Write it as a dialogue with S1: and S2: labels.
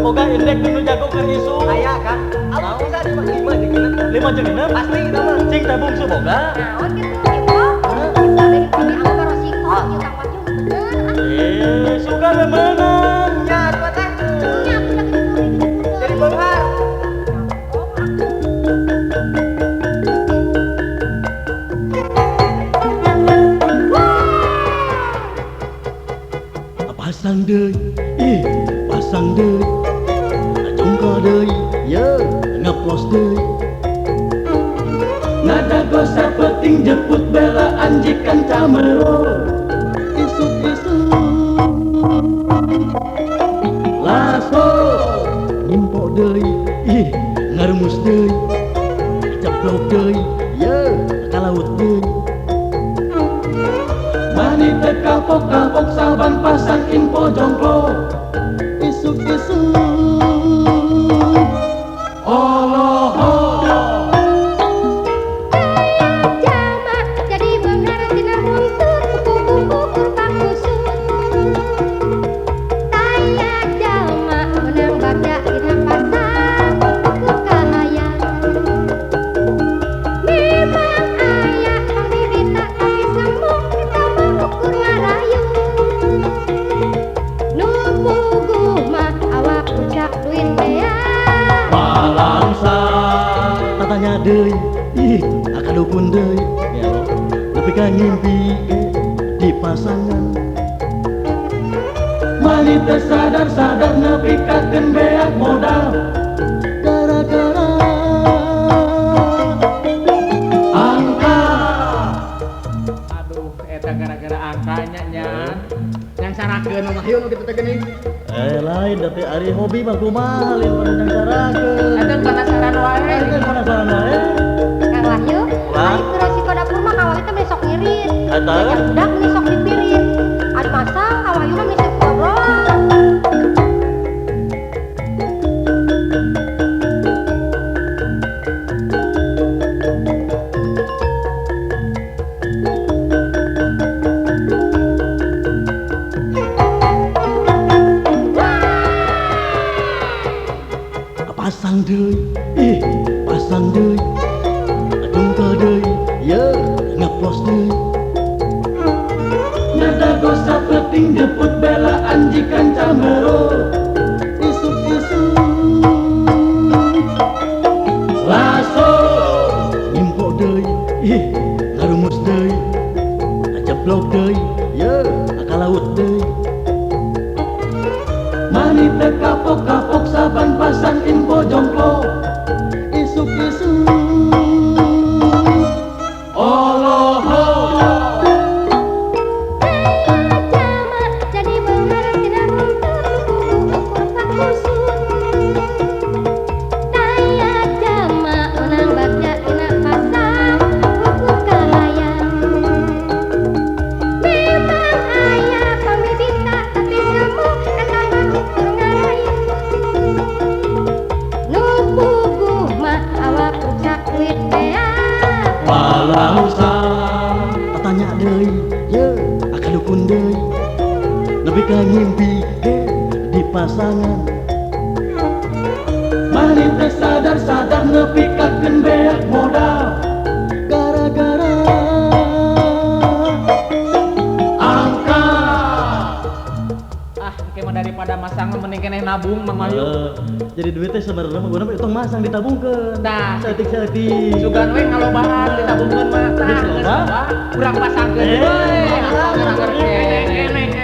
S1: Boga indek nu jago keur isu.
S2: Aya kan. Alus bisa di 5 jeung 6.
S1: 5 jeung 6?
S2: Pasti eta mah.
S1: Cing teh bungsu boga.
S3: Naon kitu info? Info dari kami aku barosiko ieu Kang Wahyu bener.
S1: Eh, suka we meunang.
S2: Nya atuh teh.
S3: Nya atuh da
S2: jadi beunghar.
S1: Pasang deui, ih pasang deui. Jongko deui, ye ngeplos deui. Nadago sapeting jemput bela anjikan camero. Isuk-isuk laso nimpo deui, ih ngarumus deui. Ceplok deui, ye ka laut deui. Mani teu kapok-kapok saban pasang info jongklo. Isuk-isuk oloho
S3: jalma jadi beunghar tina buntut kupu-kupu pakusut. Taya jalma meunang bagja dina pasar ukur kahayang. Memang aya pamibita tapi semu eta mah ukur ngarayu. Nu puguh mah awak ucak duit beak.
S1: Balangsa tatanya deui, ih akadukun deui. Nepi ka ngimpi di pasangan. Mani teu sadar-sadar nepi kakeun beak modal. Gara-gara angka.
S4: Aduh, eta gara-gara angkanya nya. Yang sarakeun mah Wahyu nu kitu teh geuning.
S1: Eh lain da teh ari hobi mah kumaha lain pada yang sarakeun.
S4: Eta penasaran wae.
S1: Eta penasaran wae.
S3: Kang Wahyu,
S1: Ulah.
S3: ari resiko dapur mah Kang Wahyu teh meni sok ngirit.
S1: Eta?
S3: Diajak budak meni sok dipirit. Ari masang Kang Wahyu mah meni sok ngobrol.
S1: Pasang deui, ih pasang deui. Jongko deui, ye ngeplos deui. Nadago sapeting jemput bela anjikan camero. Isuk-isuk laso nimpo deui, ih ngarumus deui. Ceblok deui, ye ka laut deui. Mani teu kapok-kapok saban pasang info jongklo. Isuk-isuk oloho
S3: Jalma jadi beunghar tina buntut kupu-kupu pakusut. Taya jalma meunang bagja dina pasar ukur kahayang. Memang aya pamibita tapi semu eta mah ukur ngarayu. Nu puguh mah awak rusak duit beak.
S1: Balangsa tatanya deui, ye akadukun deui. Nepi ka ngimpi di pasangan. Mani teu sadar-sadar nepi kakeun beak modal. Gara-gara angka.
S4: Ah, engke mah daripada masang mending keneh nabung Mang Wahyu.
S1: Jadi duitnya sebenarnya mah guna tong masang ditabungkeun.
S4: Tah.
S1: Saeutik-saeutik.
S4: Sugan we ngalobaan ditabungkeun mah. Tah,
S1: Geus
S4: geus
S1: loba.
S4: loba, urang pasangkeun we.
S1: Eh.
S4: Anggar keneh.